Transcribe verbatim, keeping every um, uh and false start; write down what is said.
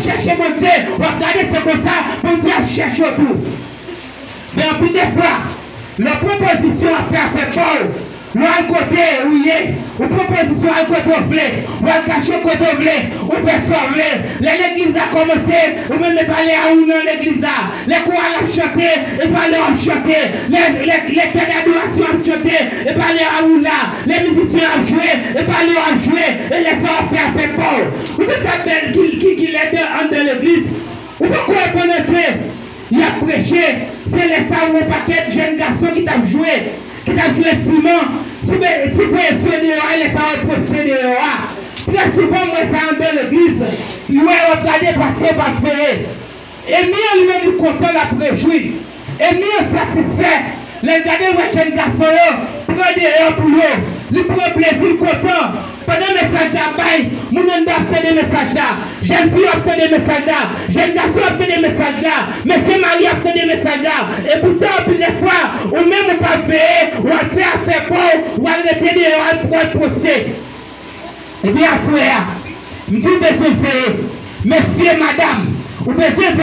chèche Bondye, w ap gade se konsa Bondye ap chèche w tou. Men anpil de fwa, lè w pran pozisyon w ap fè afè pa w, lè w al kote ou ye, ou pran pozisyon w al kote w vle, w al kache kote w vle, ou fè sa w vle. Lè legliz la kòmanse, ou menm e pa lè a ou nan legliz la. Lè koral ap chante, e pa lè w ap chante. Lè, lè, lè kè dadorasyon ap chante, e pa lè a ou la. Lè mizisyen ap jwe, e pa lè w ap jwe. E lè sa w ap fè afè pa w. Ou konn sa bèl ki, ki, ki lèd anndan legliz? Ou poko rekonèt ke y ap preche, se lè sa a yon pakèt jèn gason ki t ap jwe, ki t ap jwe siman, sou be-, sou pwosye deyò a, e lè sa a yo pwosye deyò a. Trè souvan, m wè sa anndan legliz, yo wè, yo ap gade paske yo p ap veye. Enmi an li menm li kontan, l ap rejwi. Enmi an satisfè lè l gade l wè jèn gason yo pran deyò pou yo. Li pran plezi, l kontan. Pandan mesaj la ap bay, moun anndan ap tande mesaj la. Jèn fi yo ap tande mesaj la. Jèn gason yo ap tande mesaj la. Mesye marye ap tande mesaj la. E poutan, anpil de fwa, ou menm ou pa veye, w al fè afè pa w, w al rete deyò, w al, w al pwoste. Ebyen, aswè a, m di w bezwen veye. Mesye, madanm, ou bezwen